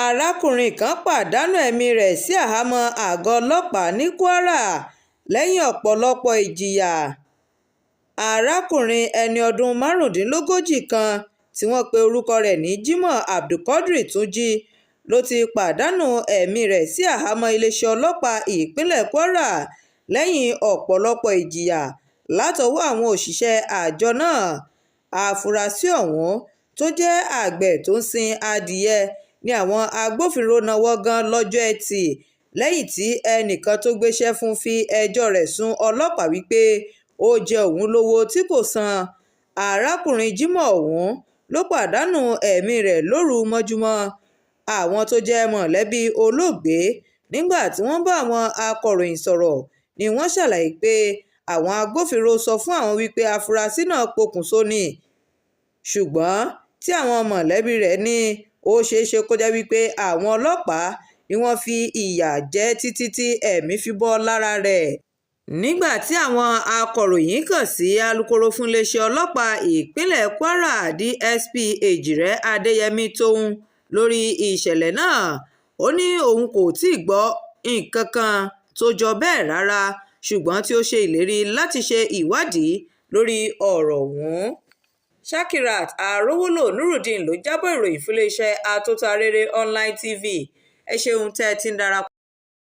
Arákùnrin kan pàdánù ẹ̀mí rẹ̀ sí àhámọ́ àgọ́ ọlọ́pàá ní Kwara lẹ́yìn ọ̀pọ̀lọpọ̀ ìjìyà. Arákùnrin ẹni ọdún márùndínlógójì kan tí wọ́n pe orúkọ rẹ̀ ní Jimoh Abdulquadri Túnjí ló ti pàdánù ẹ̀mí rẹ̀ sí àhámọ́ iléeṣẹ́ ọlọ́pàá ìpínlẹ̀ Kwara lẹ́yìn ọ̀pọ̀lọpọ̀ ìjìyà látọwọ́ àwọn òṣìṣẹ́ àjọ náà. Àfúrásì ọ̀hún tó jẹ́ àgbẹ̀ tó ń sin adìẹ ní àwọn agbófinró náwó gan lọ́jọ́ Etí lẹ́yìn tí ẹnìkan tó gbéṣẹ́ fún fi ẹjọ́ rẹ̀ sun ọlọ́pàá wípé ó jẹ òun lówó tí kò san. Arákùnrin Jimoh ọ̀hún ló pàdánù ẹ̀mí rẹ̀ lóru mọ́júmọ́. Àwọn tó jẹ́ mọ̀lẹ́bí olóògbé, nígbà tí wọ́n bá àwọn akọ̀ròyìn sọ̀rọ̀ ni wọ́n ṣàlàyé pé àwọn agbófinró sọ fún àwọn wípé àfúrásì náà pokùnso ni, ṣùgbọ́n tí àwọn mọ̀lẹ́bí rẹ̀ ní ó ṣeéṣe kó jẹ́ wípé àwọn ọlọ́pàá ni wọ́n fi ìyà jẹ títí tí ẹ̀mí fi bọ́ lára rẹ̀. Nígbà tí àwọn akọ̀ròyìn kàn sí alūkkóró fún iléeṣẹ́ ọlọ́pàá ìpínlẹ̀ Kwara, DSP Èjìrẹ́ Adéyẹmi Tóun, lórí ìṣẹ̀lẹ̀ náà, ó ní òun kò tí ì gbọ́ nǹkan kan tó jọ bẹ́ẹ̀ rárá, ṣùgbọ́n tí ó ṣe ìlérí láti ṣe ìwádìí lórí ọ̀rọ̀ ọ̀hún. Shakirat Arówólò Nurudeen ló jábọ̀ ìròyìn fún iléeṣẹ́ Atótó Arére Online TV. Ẹ ṣeun tẹ́ ẹ ti ń darapọ̀.